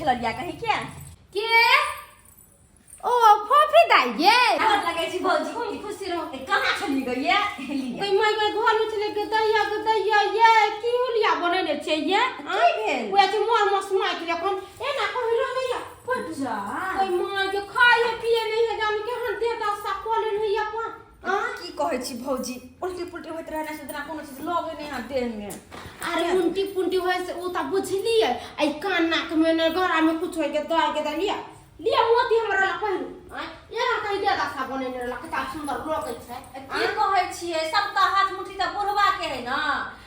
लड़िया कहीं क्या के ओ फोफी दाई ये गोर लगै छी भौजी। खूब खुशी रहो। ए, कहाँ छली गई ये लिया। कोई माय गई घर में चले के दैया के दैया ये की हुलिया बनेने छै ये? की भेल? ओए छै मोर मस माय के जखन एना कहि रहलै जा। कोई माय के खाए पिए नहीं है जान के हन दे दशा कऽ लेने है अपन। आ की कहै छी भौजी, उल्टी पुल्टी होइत रहे ने से जेना कोनो चीज लगे नहि यहाँ देह में। अरे उल्टी पुल्टी होय से उ त बुझलियै, ऐ कान नाक में ने गरा में कुछ होय के दय के दलिया लिया मोती हमरा ला पहिरू। आय एना कहि दे दशा बनेने रहला कता सुंदर लगै छै। की कहै छियै, सबटा हाथ मुट्ठी तऽ बुढ़वा के है ना।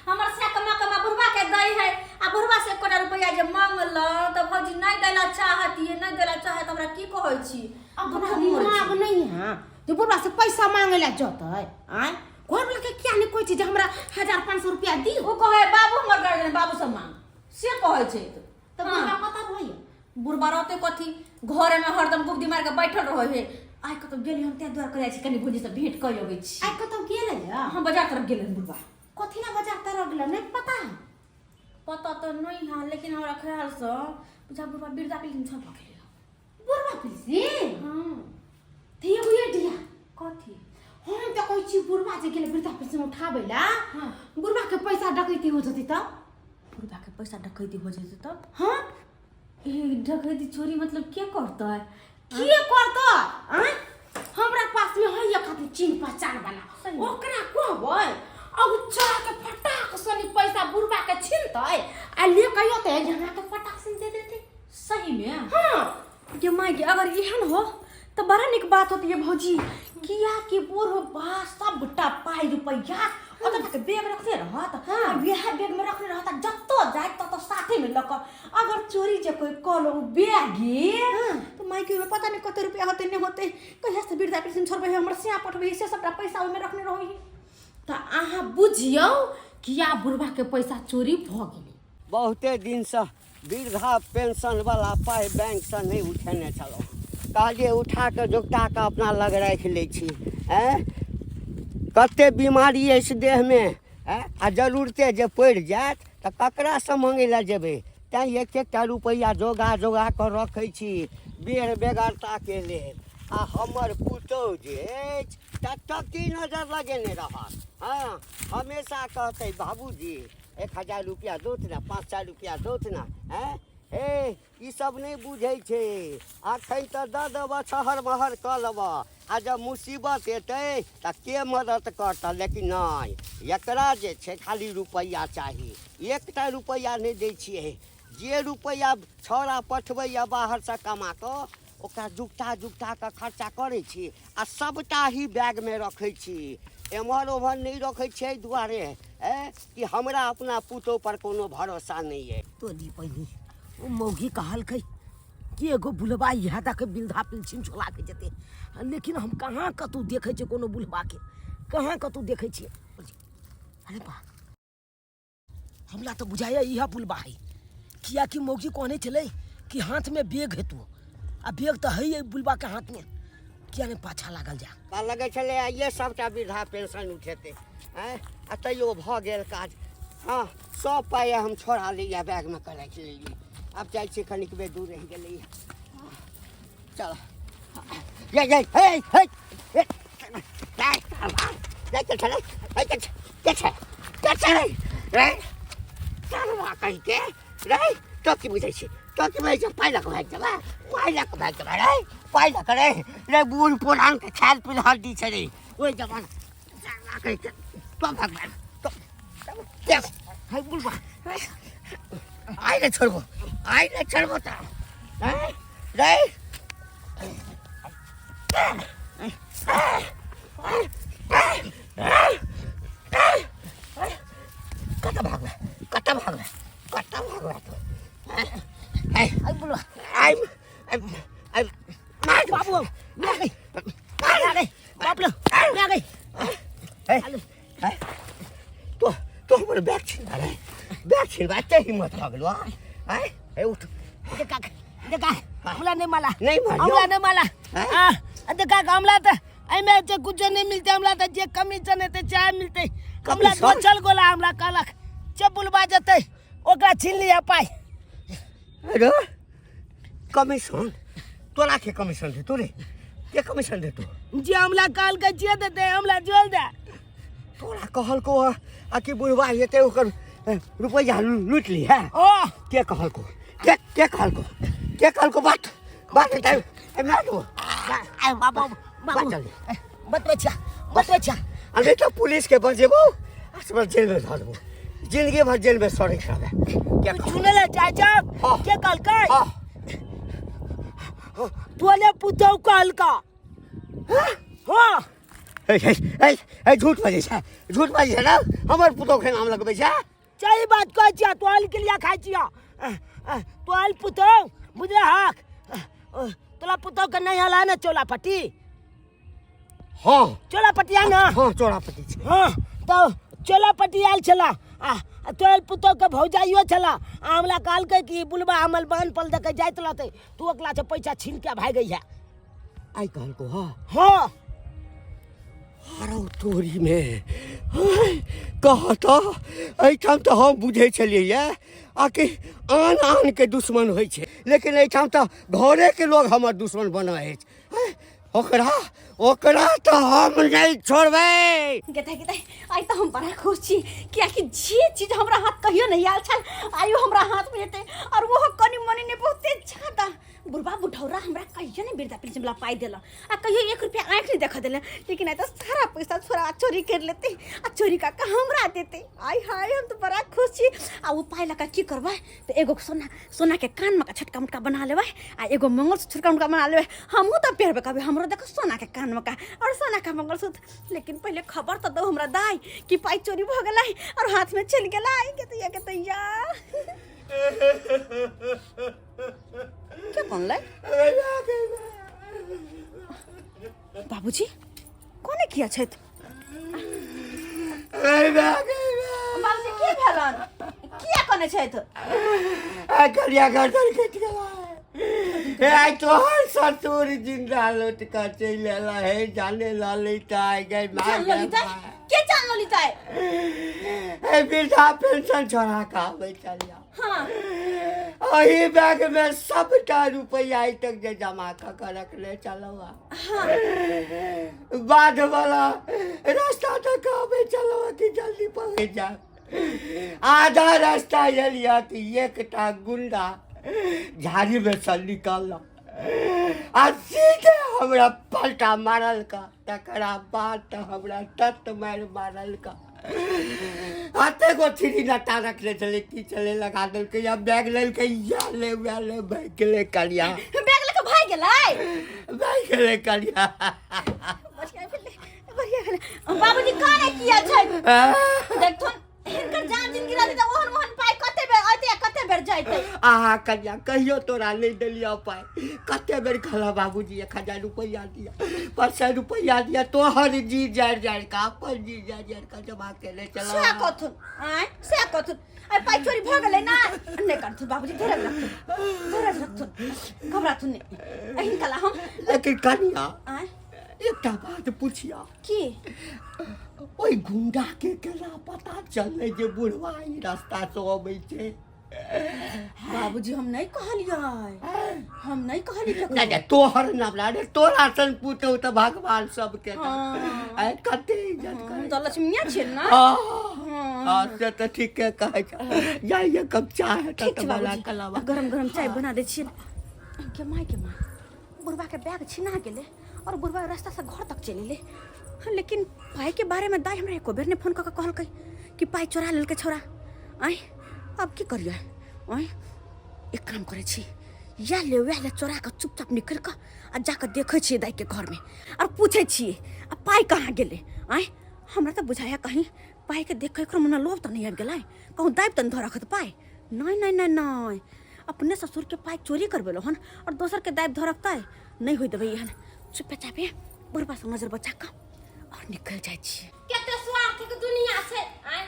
हमर से कमा कमा बुढ़वा के दै है, आ बुढ़वा से एकोटा रुपैआ जे मांगलहुँ तऽ भौजी नहि दैला चाहतियै, नहि दैला चाहत। हमरा की कहै छी? अब दिमाग नहीं है जे बुढ़वा से पैसा मांगे ला जतै। आय घर वाला के किया नहीं कहै छी जे हमरा 1500 रुपया दी? ओ कहै बाबू हमर गार्जियन, बाबू से मांग, से कहै छै। तऽ बुढ़वा कतऽ रहैया? बुढ़बा रहतै कथी, घरे में हरदम गुब्दी मार के बैठल रहै है। आइ कतौ गेली हम, तें दुआरे कहै छी कनी भौजी से भेंट कऽ अबै छी। आइ कतौ गेलै या? हम बाजार तरफ गेलै हन बुढ़बा। कथी ला बाजार तरफ गेलै नहीं पता है? पता तऽ नहीं है, लेकिन हमरा ख्याल से बुझा बुढ़बा बिरदा पिलसिन छल पकड़े। बुढ़बा पिलसिन? हाँ। ते एगो ये डिया। कथी? हम तऽ कहै छी बुढ़बा जे गेलै वृद्धा पेंशन उठाबै ला, हाँ। बुढ़बा के पैसा डकैती हो जतै तब? बुढ़बा के पैसा डकैती हो जतै तब? हाँ। ए डकैती चोरी मतलब के करतै? के करतै? आँय हमरा पास में है खातिर चिन्ह पहचान वाला, सही। ओकरा कहबै अब चोरा के फटाक सनी पैसा बुढ़बा के छीनतै आ ले के अतै यहाँ के फटाक सन दे देतै। सही में? हाँ। ये माय गे, अगर एहन हो तऽ बड़ा नीक बात होती है भौजी। किया कि बुढ़बा सबटा पाइ रुपैआ ओतऽ के बैग रखने रहत। हाँ। आ वएह बैग में रखने रहत, आ जतऽ जाय ततऽ साथे में लऽ कऽ। अगर चोरी जे कोई कऽ लो बैगे, हाँ। तऽ माय के ओहिमे पता नहि कते रुपैआ होतै नहि होतै। कहिया से वृद्धा पेंशन छोड़बै है, हमर सिया पठबै है, से सबटा पैसा ओहिमे रखने रहै है। तऽ अहाँ बुझियौ कि आ बुढ़बा के पैसा चोरी भऽ गेलै। बहुते दिनसँ वृद्धा पेंशन वाला पाइ बैंकसँ नहि उठेने छलहुँ। कहलियै उठा कऽ जोगता कऽ अपना लग राखि लै छी। आँय कते बीमारी अछि देहमे, आँय आ जरूरते जे पड़ि जायत तऽ ककरासँ मङ्गै लए जेबै? तैँ एक एकटा रुपैआ जोगा जोगा कऽ रखै छी बेर बेगरताके लेल। आ हमर पुतहु जे अछि टकटकी नजर लगेने रहत। हँ, हमेशा कहतै बाबूजी 1000 रुपैआ दौथ ने, 500 रुपैआ दौथ ने। आँय हे, ई सब नहि बुझै छै। अखन तऽ दऽ देबऽ, छहर महर कऽ लेबऽ, आ जब मुसीबत एतै तऽ के मदद करतऽ? लेकिन नहि, एकरा जे छै खाली रुपैआ चाही। एकटा रुपैआ नहि दै छियै। जे रुपैआ छौड़ा पठबैए बाहरसँ कमा कऽ, ओकरा जुगता जुगता कऽ खर्चा करै छी आ सबटा ही बैगमे रखै छी, एम्हर ओम्हर नहि रखै छियै। एहि दुआरे कि हमरा अपना पुतोह पर कोनो भरोसा नहि अइ। तोली बहिनी, ओ मौगी कहलकै कि एगो बुढ़बा इएह दऽ के वृद्धा पेंशन छोड़ा के जेतै, लेकिन हम कहाँ कतहु देखै छियै कोनो बुढ़बाके, कहाँ कतहु देखै छियै। अरे बा, हमरा तऽ बुझाइए इएह बुढ़बा है, किएकि मौगी कहने छलै कि हाथमे बैग हेतौ, आ बैग तऽ है एहि बुढ़बाके हाथमे। किया नहि पाछा लागल जा? आ लगै छलै आइए सबटा वृद्धा पेंशन उठेतै। आँय आ तैयो भऽ गेल काज। हँ, सब पाइ हम छोड़ा लिअ, बैगमे कऽ राखि लेलियै। आब जाइ छी, कनिकबे दूर रहि गेलैए। चल ये ये हे हे हे, के छै के छै रे चलवा कहि के रे? तो की बुझै छी, तो की बुझै छी? पाइ लऽ कऽ भागि जेबै, पाइ लऽ कऽ भागि जेबै रे, पाइ लऽ कऽ रे। रे बूढ़ पुरान के खायल पील हड्डी छै रे ओहि जमाना। चलवा कहि के तो भगवान तो देख है बुढ़बा। आइ नहि छोड़बो, आइ नहि छोड़बो तऽ रे। कतऽ भागबै, कतऽ भागबै, कतऽ भागबै तू? आइ बुढ़बा। आइ आइ मार बाबू, मैं गई, मैं गई बाप लो, मैं गई। तो तो हमर बैग छिनबा रे, बैग छिनबा एते हिम्मत भऽ गेलो? आय हे उठ। देखा देखा, हमरा नहीं माला। नहीं मारियो। हमरा नहीं माला। हैं? आ देखा, हमरा तऽ एहिमे जे कुछो नहीं मिलते, हमरा तऽ जे कमीशन हेतै चाय मिलते। हमरा कमीशन? दोचल गोला हमरा कहलक जे बुलबा जेतै ओकरा छीन लिअ पाइ। अरे कमीशन तोरा के कमीशन देतो रे के कमीशन देतो जे हमला कहलकै जे देतै हमला जोल दे तोरा कहलको आ कि बुढ़वा हेतै ओकर रुपैआ लूट ली है ओ के कहलको के के कहलको के कहलको बात बात हेतै ए मार दो आ बाबू बाबू बात चल बतबै छिया बतबै छिया आ नहीं तो पुलिस के बजेबो आ सब जेल में धर देबो जिंदगी भर जेल में सड़े रहबे के तू कहलको? सुनले चाचा हाँ। के कहलकै हाँ तोले पुतौ कहलका हाँ हे हे हे हे झूठ बाजै छै झूठ बाजै छै ने हमर पुतोहके नाम लगबै छै सही बात कहै छिया तोहल के लिए खाइ छिया तोहल पुतौ बुझले हक तोला पुतौ के नहीं हला ने चोला पट्टी हाँ चोला पट्टी आ ना हाँ चोरा पट्टी छै हाँ तो चोला पट्टी आयल छला आ तोहर पुतोह के भौजाइयो छला आ हमरा कहलकै कि बुलबा हमर बान्ह पर दऽ के जाइत रहतै तू ओकरा से पैसा छीन के भागि गई है आइ कहलको हाँ हाँ आरो तोरी में कह तऽ एहिठाम तऽ हम बुझै छलियै आ कि आन आनके दुश्मन होइ छै लेकिन एहिठाम तऽ घरेके लोग हमर दुश्मन बनल अछि हैं? ओकरा ओकरा तऽ हम नहि छोड़बै गेतै गेतै आइ तऽ हम बड़ा खुश छी कियाकि जे चीज हमरा हाथ कहियो नहि आयल छल आइयो हमरा हाथमे जेतै आओर ओहो कनि मनि नहि बहुते ज्यादा बुढ़बा बुढ़ौरा हमरा कहियो नहि वृद्धा पेंशन वाला पाइ देलक आ कहियो एक रुपया आँखि नहि देखऽ देलक लेकिन आइ तऽ सारा पैसा छोड़ा चोरी करि लेतै आ चोरी कऽ कऽ हमरा देतै आइ हाय हम तऽ बड़ा खुश छी आ ओ पाइ लऽ कऽ की करबै तऽ एगो सोना सोनाके कानमे का छोटका मोटका बना लेबै आ एगो मंगलसूत्र छोटका मोटका बना लेबै हमहूँ तऽ पहिरबै कभी हमरो देखो सोनाके कानमे का आओर सोनाके मंगलसूत्र लेकिन पहिले खबर तऽ दौ हमरा दाइ कि पाइ चोरी भऽ गेलै आओर हाथमे चलि गेलै के तैया के बनलै बाबूजी कोने किया छथि बाबूजी की भेलन किया कोने छथि करिया गर्दन कटि गेला हे आइ तोहर ससुर जिंदा लौट कऽ चलि एला हे जाने ला लैता आइ गए माय जान गए ललिता माय। के जान ललिता हे वृद्धा पेंशन छोड़ा कऽ आबै छलिया हाँ एहि बैग में सबटा रुपैआ आइ तक जे जमा कऽ कऽ रखने छलहुँ बाध वाला रास्ता तक आबै छलहुँ कि जल्दी पहुँच जायब आधा रास्ता एलियै कि एकटा गुंडा झाड़ीमे सँ निकलल आ सीधे हमरा पलटा मारलका तकरा बाद तऽ हमरा तत मारि मारलका अते गो छिरी लट्टा रखने छलै की छलै लगा देलकै या बैग लेलकै या ले वएह ले भागि गेलै कलिया बैग लेके भागि गेलै भागि गेलै कलिया बढ़िया भेलै बढ़िया भेलै बाबूजी काने किया छै देखथुन हिनकर जान जिंदगी रहतै तऽ ओहन ओहन पाइ कते बेर अयतै आ कते बेर जयतै आहा कन्या कहियो तोरा नहि देलियौ पाइ कते बेर कहलह बाबूजी 1000 रुपैआ दिअ 500 रुपैआ दिअ तोहर जी जारि जारि कऽ अपन जी जारि जारि कऽ जमा केने सएह छलहुँ कहथुन आँय सएह कहथुन आइ पाइ चोरी भऽ गेलै ना नहि करथुन बाबूजी धीरज रखथुन धीरज रखथुन घबराथुन नहि एहन कला हम लेकिन कन्या आँय एकटा बात पुछिया की ओहि गुंडा के केना पता चललै जे बुढ़वा ई रास्ता से अबै छै बाबूजी हम नहीं कहलियै हम नहीं कहलियै ककरो। नहि नहि तोहर नाम ला रे तोरा सन पुतहु तऽ भगवान सबके हाँ। आइ कते इज्जत हम करै तऽ लक्ष्मीया छियै ना हाँ हाँ से तऽ ठीके कहै छै जाइए कप चाय हेतै ठीक तऽ छै बना बाबूजी कऽ लाबा गरम गरम चाय बना दै छियै के माय के माय बुढ़वा के बैग छिना गेलै और बुढ़वा रास्ता से घर तक चलि एलै लेकिन पाइ के बारे में दाइ हमरा एको बेर नहि फोन कऽ के कहलकै कि पाइ चोरा लेलकै छौड़ा आँय अब की करियै आँय एक काम करै छी इएह ले वएह ले चोरा कऽ चुपचाप निकलि कऽ आ जाकऽ देखै छियै दाइके घरमे आओर पूछै छियै आ पाइ कहाँ गेलै आँय हमरा तऽ बुझाइए कहीं पाइके देख कऽ एकरो मने लोभ तऽ नहि आबि गेलै कहूँ दाबि तऽ नहि धऽ रखत पाइ नहि नहि नहि नहि अपने ससुरके पाइ चोरी करबेलहुँ हन आओर दोसरके दाबि धऽ रखतै नहि होइ देबै एहन चुपे चापे बुढ़बा से नजर बचा कऽ आओर निकलि जाइ छियै कते स्वार्थ के दुनिया छै आय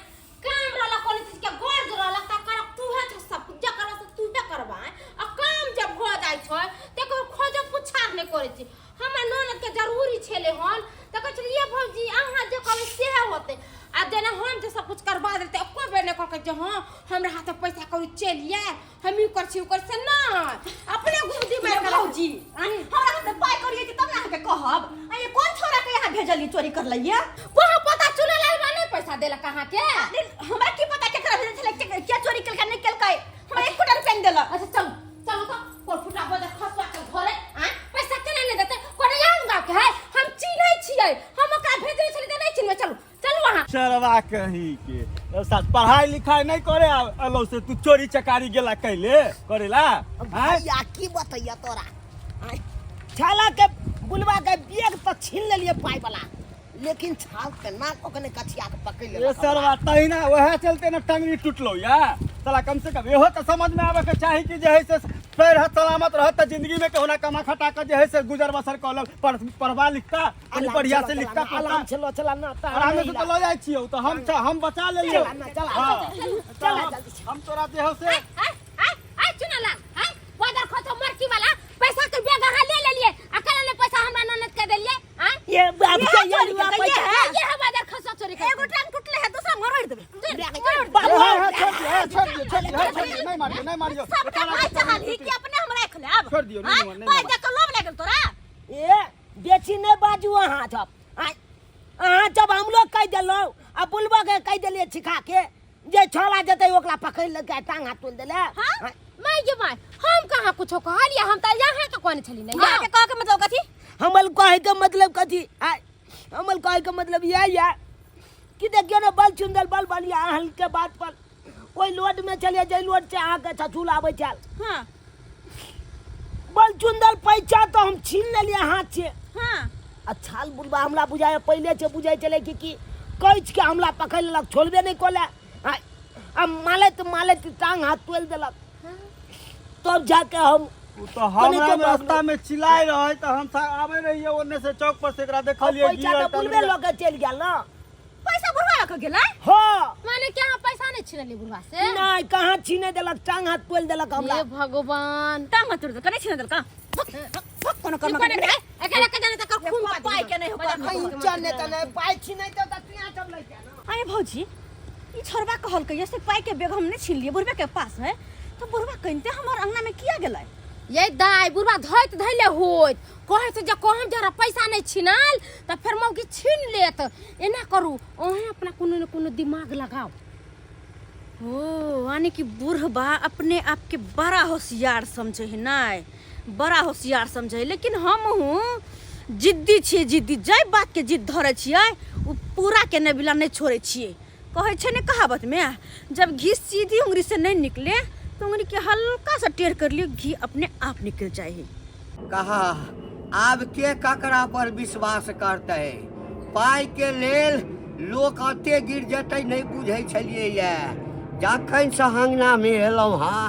काम रहला कोनो चीज के गर्ज रहला त करक तूहे छ सब कुछ जे करबा से तूहे करबा आय आ काम जब हो जाइ छै त कोई खोजो पुछार नहि करै छै हमर ननद के जरूरी छेले हन त कहै छलै ये भौजी अहाँ जे कहबै सेहे होतै आ जेना हम जे सब कुछ करबा देलकै एको बेर नहि कहलकै जे हँ हमरा हाथ में पैसा कौड़ी चलि आयल, हम ई कर छी ओ कर से ना अपने गुमती मार के भौजी, हमरा हाथ में पाइ करिए तब ना अहाँके कहब। आ ये कोन छोरा के यहाँ भेजली चोरी कर लइए? कहाँ पता चुने ला नहीं पैसा देलक अहाँके। हमरा की पता केकरा भेजल छलै, के चोरी केलकै नहि केलकै, हमरा एकोटा रुपया नहि देलक। अच्छा चलू चलू तो कोर फुटा बजा खसवा के घरे आ पैसा केना नहि देतै? कोने यहाँ गाँव के है, हम चिन्है छियै, हम ओकरा भेजने छली तऽ नहि चिन्हबै। चलू चलू अहाँ। चरवा कहीं के साथ पढ़ाई लिखाई नहीं करे अलो से तू चोरी चकारी गेला कैले करेला आँय? भैया की बतैया तोरा, आँय, छाला के बुलवा के बैग तो छीन लेलिए पाई वाला, लेकिन छाल के नाक ओकने कछिया के पकड़ ए लेलक। सरवा तहिना वएह चलते ना टंगरी टूटलो या साला। कम से कम इहो तो समझ में आवे के चाही कि जे है से पैर हाथ सलामत रहत त जिंदगी में कहुना कमा खटा के जे है से गुजर बसर कऽ लब। पढ़वा लिखता कनी आराम बढ़िया चला, से चला लिखता ना, आराम चलो चला ना तारा आराम नहीं से ला। तो लऽ जाइ छियौ तऽ हम बचा लेलियौ। चला ना, चला, हाँ। चला, जल्दी चला। हम तोरा देह से आय आय आय चुना लाल, आय बदर खतो मरकी वाला पैसा के बैग अहाँ ले लेलिए आ कल ने पैसा हमरा ननद के देलिए। आय ये बाप ये के ये चोरी रुआ केलकै, पैसा। ये है। ये है बदर खसो चोरी कर एगो टांग टूटले है, दूसरा मरोड़ देबे। बाबू ए, हे, छोड़ दियौ, हे, छोड़ दियौ, छोड़ दियौ, हे, छोड़ दियौ, नहीं मारियौ, नहीं मारियौ। सबटा भाई चाहल ही कि अपने हम राख लेब। छोड़ दियौ, नहीं आँय, मार, नहीं पाइ मार। दे के लोभ लागल तोरा? ए बेची नहीं बाजू अहाँ सब। आँय, अहाँ जब हम लोग कह देलहुँ आ बुलबा के कह देलिए छिखा के जे छोड़ा जेतै ओकरा पकड़ लेलकै, टांग हाथ तोड़ि देले। हाँ? आँय, my गे my, हम कहाँ कुछो कहलिए, हम त यहाँ के कहने छली ने। अहाँके कहऽ के मतलब कथी? हमर कहै के मतलब कथी? आँय, हमर कहै के मतलब इएह यऽ कि देखियौ ने बल चुंदल बल बलिया अहाँके बात पर ओहि लोड में चलिए जाहि लोड से अहाँके छछूल आबै छल। हाँ। बल चुंदल पैसा तो हम छीन लेलिए हाथ से। हाँ। आ छाल बुलबा हमरा बुझाय पहिले से बुझाइ छलै कि कैच के हमरा पकड़ि लेलक, छोड़बे नहि कऽले। आ मालैत मालैत टांग हाथ तोड़ि देलक, तब जाके हम उ तो हमरा कने के रास्ता में चिल्लाय रहे त हम आबै रहिए ओने से चौक पर से एकरा देखलिए पैसा गिरल तऽ बुलबे टंगरी। लऽ के चलि गेल ना। पैसा बुढ़वा लऽ के गेलै? हाँ। माने कि अहाँ पैसा नहीं छीनली बुढ़वा से? नहीं, कहाँ छीने देलक, टांग हाथ तोड़ि देलक हमरा। हे भगवान। टांग हाथ तोड़ि देलक, नहि छीने देलक? भक, कोनो कर्म कोने के एकरा के जाने तकर खून का पाइ के नहि हो कर्म। कहीं चने त नहि पाइ छीनै त तू यहाँ सब लैके ना। अरे भौजी, ई छोड़बा कहलकै ये से पाइ के बेग हम नहि छीनलियै, बुढ़बे के पास है, तऽ बुढ़बा कनिते हमर अंगना में किया गेलै? ये दाई, बुढ़बा धोइत धैले होइत कहै छै जे कहम जरा पैसा नहीं छिनाल तऽ फेर मौगी छीन लेत। एना करू अहें अपना कोनो ने कोनो दिमाग लगाओ। ओ यानी कि बुढ़बा अपने आप के बड़ा होशियार समझे है, नहीं बड़ा होशियार समझे है, लेकिन हम हूँ जिद्दी छियै, जिद्दी जाहि बात के जिद धरै छियै ओ पूरा के नहि बिला नहि छोड़ै छियै। कहै छै ने कहावत में, जब घी सीधी उंगली से नहीं निकले तो उंगली के हल्का सा टेढ़ कर लियो, घी अपने आप निकल जाए है। कहा आब के ककरा पर विश्वास करतै? पाइ के लेल लोक अते गिर जेतै नहि बुझै छलियै ये। जखन से अंगनामे एलहुँ हँ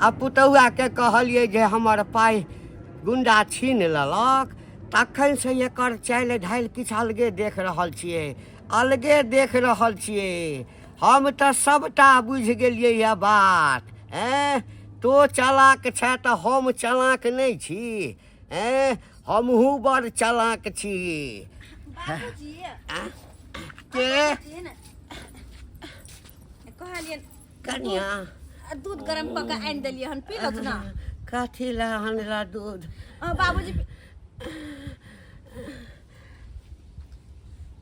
आ पुतौआके कहलियै जे हमर पाइ गुंडा छीन लेलक, तखन से एकर चालि ढालि किछु अलगे देख रहल छियै, अलगे देख रहल छियै। हम तऽ सबटा बुझि गेलियै यऽ बात। एँ तो चालाक छे तऽ हम चालाक नहि छी? एँ हमहूँ बड़ चालाक छी। बाबूजी के कहलियनि कनिया दूध गरम कऽ के आनि देलियै हन, पी लौथ ना। कथी लए आनला दूध? बाबूजी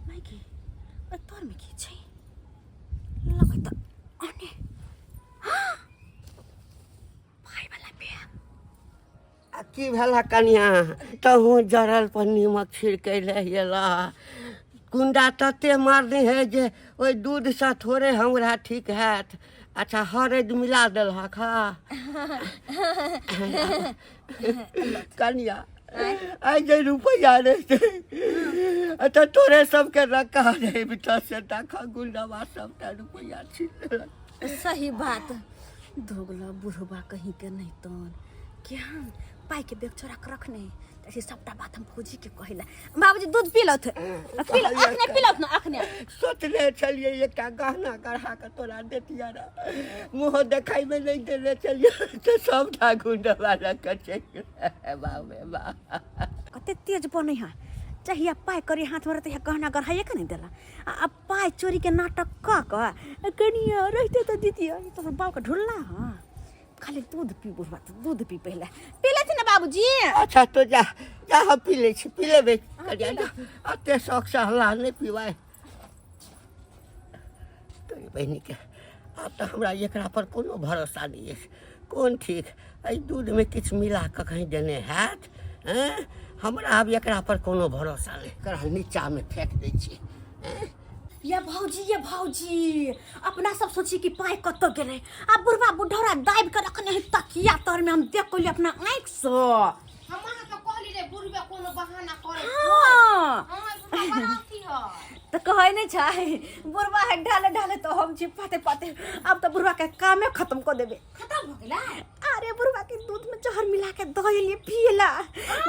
माइकी, तोरमे की छै? लगै तऽ अने पाइ वाला बैग। आ की भेला कनिया? तहूँ जरल पर नीमक छिड़कै लए एला। कुंडा तते मारने है जे ओहि दूधसँ थोड़े हमरा ठीक हैत। अच्छा हरदि मिला देलहक? हँ कनिया, आइ जे रुपैआ रहितै तऽ तोरे सबके रखा रहितऽ, से देख गुंडवा सबटा रुपैआ छीन लेलक। सही बात, दोगला बुढ़बा कहीं के नहीं तन क्या पाई के बैग चोरा के रखने ऐसे सबटा बात हम फौजी के कहिला। बाबूजी दूध पी लौथ, पी लो, अखने पी लौथ ना अखने। सोचने छलियै एकटा गहना गढ़ा के तोरा देतिया रह, मुँह देखाइमे नहि देने छलियै तऽ सबटा गुंडवा लऽ कऽ चलि गेलै। बाप रे बाप, कते तेज बनै है। जहिया पाइ करी हाथमे रहतै गहना गढ़ाइए के नहि देला। आ आब पाइ चोरीके नाटक कऽ कऽ कनिया रहिते तऽ दितियै। तोहर बापके ढुल्ला हँ, खाली दूध पी बुढ़वा, तऽ दूध पी। पहिले पी लेथिन ने बाबूजी? अच्छा तो जा जा, हम पी लै छी, पी लेबै कनिया, जा। एते शौक से हल्ला नहि पीबै तोरी बहिनीके। आब तऽ हमरा एकरा पर कोनो भरोसा नहि अछि। कोन ठीक, एहि दूधमे किछु मिला कऽ कहीं देने हैत। एँ, हमरा आब एकरा पर कोनो भरोसा नहि। एकरा नीचामे फेक दै छी। एँ, ये भौजी, ये भौजी, अपना सब सोची कि पाइ कतऽ गेलै, आ बुढ़वा बुढ़ौरा दाबि कऽ रखने है तकिया तर में, हम देख कऽ अपना आँखि से। हम अहाँके कहली रे, बुढ़बे कोनो बहाना करे। हाँ। हाँ, बुढ़बा बड़ा अथी है। तऽ कहै नहि छै, बुढ़वा है ढाले ढाले तऽ हम छी पाते पाते। आब तऽ बुढ़वा के कामे खत्म कऽ देबै। खत्म भऽ गेलै? अरे बुढ़वा के दूध में जहर मिला के दऽ एलियै पियला,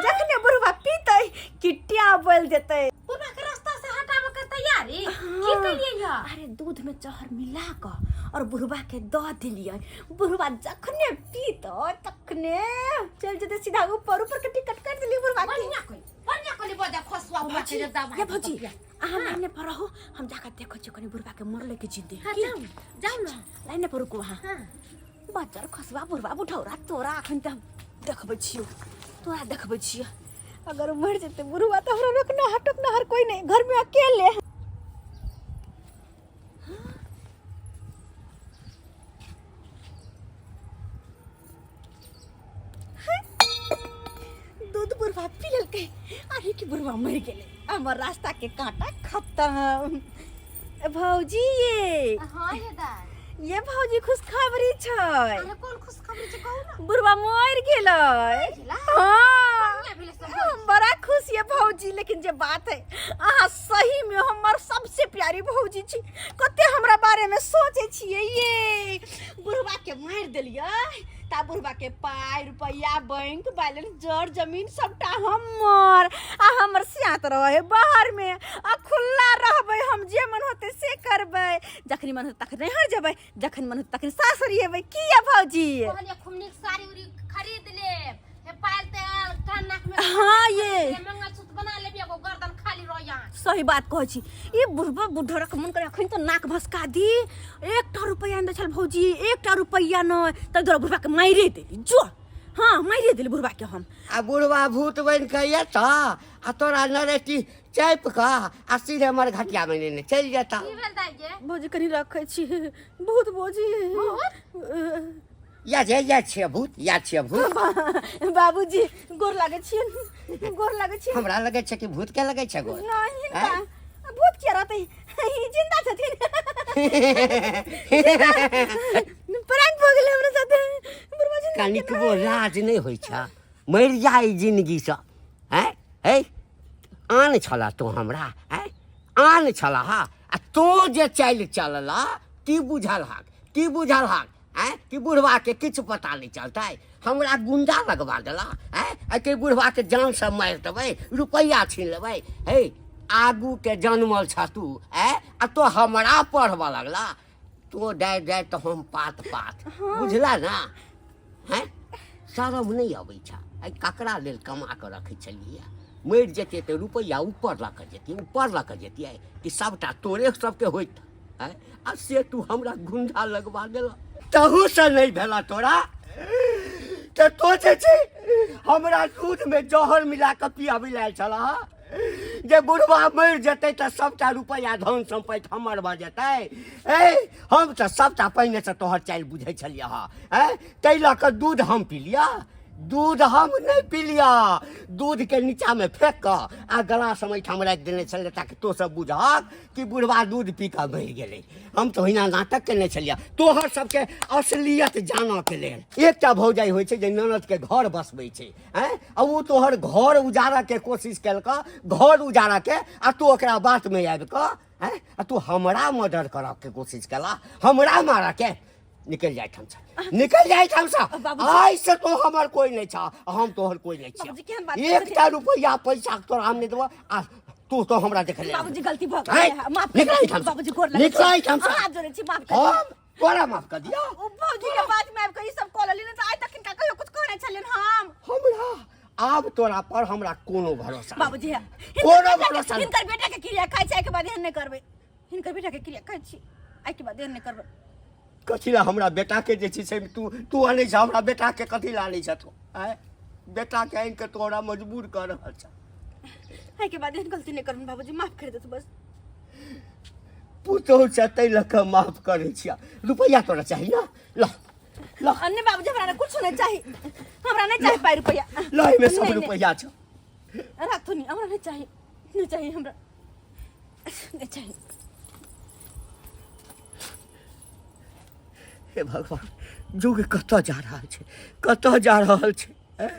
जखने बुढ़वा पीतै किटिया बोल देतै। बुढ़बा के रास्ता से हटाबे के तैयारी की कलियै या? अरे दूध में जहर मिला कऽ और बुढ़वा के दऽ देलियै, बुढ़वा जखने पीतै तखने चलि जेतै सीधा ऊपर। ऊपर के टिकट काटि देलियै बुढ़वा के। बढ़िया कोई, बढ़िया कोई बजा खसुआ बुढ़बा के भौजी, दबाई। ये भौजी, अहाँ लाइने पर रहू, हम जाकर देखै छियै कनि बुढ़वा के मरलै कि जिन्दे। हाँ, की? जाउ जाउ ने। लाइने पर रुकू अहाँ। हाँ। बच्चर खसुआ बुढ़वा बुढ़ौरा, तोरा अखन तऽ हम देखबै छियौ, तोरा देखबै छियौ। अगर मरि जेतै बुढ़वा तऽ हमरा रोकनाहर टोकनाहर कोइ नहि, घरमे अकेले। दूध बुढ़वा पी लेलकै, अरे कि बुढ़वा मरि गेलै, हमर रास्ता के कांटा खत्म। भौजी ये। हाँ ये दाई। ये भौजी, खुशखबरी छै। अरे कोन खुशखबरी छै, कहू ने। बुढ़वा मरि गेलै। गेलै? हाँ। बढ़िया भेलै सब। हम बड़ा खुश ये भौजी, लेकिन जे बात है, अहाँ सही में हमर सबसे प्यारी भौजी छी। कते हमरा बारे में सोचे छियै। ये बुढ़वा के मारि देलियै ता बुढ़वा के पाइ रुपैआ बैंक बैलेंस जर जमीन सबटा हमर, आ हमर सियात रहे बाहर में, आ खुला रहबै हम, जे मन होतै से करबै, जखनी मन होतै तखन नैहर जेबै, जखन मन होतै तखन सासुर एबै। की ये भौजी? कहलियै खूब नीक साड़ी उड़ी खरीद लेब, हे पायल तेल कान नाक में। हाँ ये। मंगलसूत्र बना लेब, एगो गर्दन खाली रह यहाँ। सही बात कहै छी। ई बुढ़बा बुढ़रक मन करे अखन तऽ नाक भसका दी। एकटा रुपैआ नहि छल भौजी, एकटा रुपैआ नहि, तै दुआरे बुढ़बा के मारिए देली। जो हाँ, मारिए देली बुढ़बा के हम। आ बुढ़वा भूत बनि कऽ एतऽ आ तोरा नरेटी चापि कऽ आ सीधे हमर घटिया मे नेने चलि जेता। की भेल दाई गे? भौजी, कनि रखै छी भूत भौजी। या जे या छियै भूत, या छियै भूत। बाबूजी, गोर लागै छियनि, गोर लागै छियनि। हमरा लगै छै कि भूत के लगै छै गोर? नहि, हिनका भूत किया रहतै? ई जिंदा छथिन। प्राण भऽ गेलै हमरा साथे बुढ़बा जिंदा। कनिकबो लाज नहि होइ छ? मरि जाइ जिनगीसँ। आँय हे, आन छलह तोँ हमरा? आँय, आन छलह? आ तोँ जे चालि चललह, की बुझल हक, की बुझल हक? आँय, कि बुढ़बाके किछु पता नहि चलतै? हमरा गुंडा लगवा देलह। आँय, एहि बुढ़बाके जानसँ मारि देबै, रुपैआ छीन लेबै। हे, आगूके जनमल छह तू? आँय, आ तो हमरा पढ़बऽ लगला? तो डारि डारि तऽ हम पात पात, बुझला ना? हैं, शरम नहि अबै छ? आइ ककरा लेल कमा कऽ रखै छलियै? मरि जेतियै तऽ रुपैआ ऊपर लऽ कऽ जेतियै, ऊपर लऽ कऽ जेतियै कि सभटा तोरे सबके होइत? आँय, आ से तू हमरा गुंडा लगवा देलह, तहूसँ नहि भेला तोरा, तऽ तो जे छै हमरा दूधमे जहर मिला कऽ पियाबै लए आयल छलह जे बुढ़वा मरि जेतै तऽ सभटा रुपैआ धन सम्पत्ति हमर भऽ जेतै। ए, हम तऽ सभटा पहिनेसँ तोहर चालि बुझै छलियै हँ। ए, ताहि लऽ कऽ दूध हम पी लिअ? दूध हम नहि पी लिअ। दूधके नीचाँमे फेंक कऽ आ गलास हम एहिठाम राखि देने छलियै ताकि तो सब बुझहक कि बुढ़वा दूध पी कऽ मरि गेलै। हम तऽ ओहिना नाटक केने छलियै तोहर सबके असलियत जानऽके लेल। एकटा भौजाइ होइ छै जे ननदके घर बसबै छै। आँय, आ ओ तोहर घर उजाड़ऽके कोशिश केलकऽ, घर उजाड़ऽके, आ तू ओकरा बातमे आबि कऽ, आँय, आ तू हमरा मर्डर करऽके कोशिश केला, हमरा मारऽके। निकलि जाय ठामसँ, निकलि जाय ठामसँ। आइ से तो हमर कोइ नहि छह, हम तोहर कोइ नहि बाबूजी, छियौ। केहन बात करै एकटा रुपैआ पैसा तोरा हम नहि देबऽ, आ तू तो हमरा देखले। बाबूजी, गलती भऽ हैं? गेल, माफ कर निकल दियौ। एहिठामसँ। बाबूजी, गोर लगै निकल छी। एहिठामसँ। हाथ जोड़ै छी, माफ कर दियौ। हम तोरा माफ कर दियौ? ओ भौजी के बात में आबि कऽ ई सब कऽ लेली, नहि तऽ आइ तक हिनका कहियो कुछ कहने छलियनि हम? हमरा आब तोरा पर हमरा कोनो भरोसा नहि। बाबूजी कोनो भरोसा नहि। हिनकर बेटा के क्रिया खाइ छै, एहिके बाद एहन नहि करबै। हिनकर बेटा के क्रिया खाइ छी, एहिके बाद एहन नहि करबै। कथी लए हमरा बेटाके जे छै से तू तू अनै छ हमरा बेटाके? कथी लए आनै छ तू? आँय, बेटाके आनि कऽ तोरा मजबूर कऽ रहल छ। एहिके बाद एहन गलती नहि करबै बाबूजी, माफ कर देतू बस। पुतोहु छ ताहि लऽ कऽ माफ करै छियै। रुपैआ तोरा चाही ने? ल ल। अन्य बाबूजी, हमरा ने कुछ नहीं चाहिए, हमरा नहीं चाहिए पाई रुपया। ल, एहिमे सब नहीं, नहीं। रुपैआ छ। राखू नहीं, हमरा नहीं चाहिए, नहीं चाहिए, हमरा नहीं चाहिए। हे भगवान, युग कतऽ जा रहल छै, कतऽ जा रहल छै? ऐं?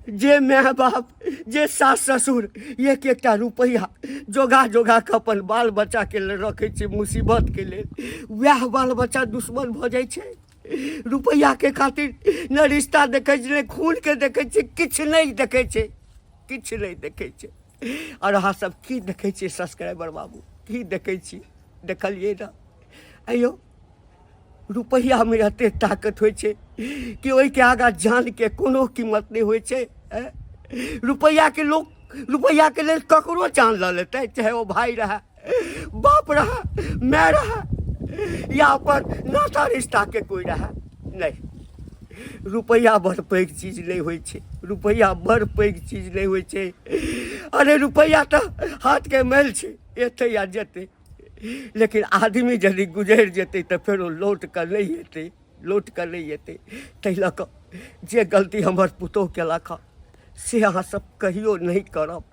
जे माय बाप, जे सास ससुर एक एकटा रुपैआ जोगा जोगा कऽ अपन बाल बच्चाके लेल रखै छै मुसीबतके लेल, वएह बाल बच्चा दुश्मन भऽ जाइ छै रुपैआके खातिर। ने रिश्ता देखै छै, ने खूनके देखै छै, किछु नहि देखै छै, किछु नहि देखै छै। आओर अहाँ सब की देखै छियै सब्सक्राइबर बाबू? की देखै छी? देखलियै ने? अइयो रुपैआमे एते ताकत होइ छै कि ओहिके आगाँ जानके कोनो कीमत नहि होइ छै। आँय? रुपैआके लोक रुपैआके लेल ककरो जान लऽ लेतै, चाहे ओ भाय रहए, बाप रहए, माय रहए या अपन नाता रिश्ताके कोइ रहए। नहि, रुपैआ बड़ पैघ चीज नहि होइ छै, रुपैआ बड़ पैघ चीज नहि होइ छै। अरे रुपैआ तऽ हाथके मैल छै, एतै आ जेतै, लेकिन आदमी यदि गुजरि जेतै तऽ फेरो लौट कऽ नहि एतै, लौट कऽ नहि एतै। ताहि लऽ कऽ जे गलती हमर पुतोहु केलक हँ से अहाँ सब कहियो नहि करब।